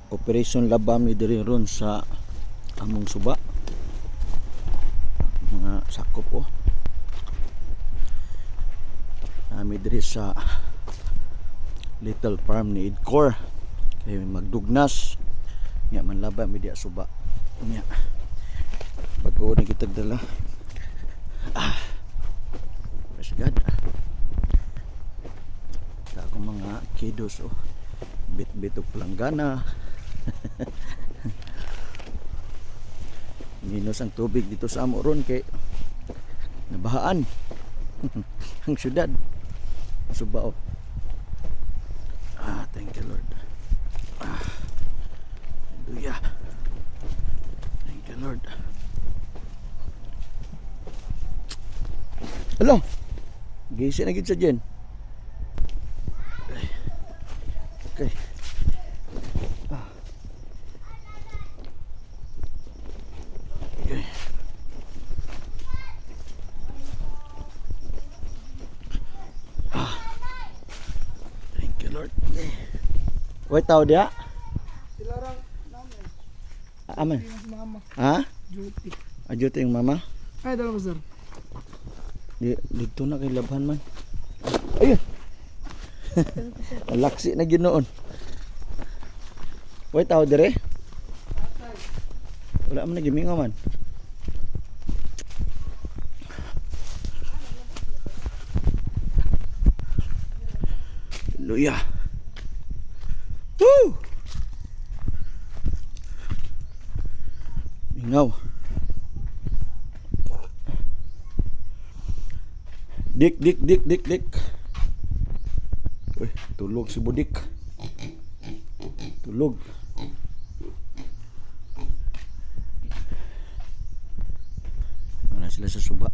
Operation Laba mi diri ron sa among suba. Mga sakop oh. Nami diri sa Little Farm ni Idcor. Kay magdugnas. Nya manlaba mi diya suba. Nya. Bago ni kitag dala. Ah. Praise God. Sa akong mga kiddos oh. Bit-bit og planggana. Minus ang tubig dito sa amo ron kay nabahaan ang syudad. Suba oh. Ah, thank you, Lord. Ah. Hallelujah. Thank you, Lord. Hello. Gisi na gid sa Jen. Ay. Okay. Ah. Okay. Ah. Thank you, Lord. Okay. Wait, tao dia? Sila rang namin. Aman. Yung mama. Ha? Duty. Adyo yung mama. Ay, dalawa, sir. Di, dito na kay labhan man. Ayun. Laksi na gyud noon. Wait, tao dire? Wala man nagimingaw man. Hallelujah. Woo! Mingaw. Dik, dik, dik, dik, dik. Uy, tulog si Budik. Tulog. Wala sila sa suba.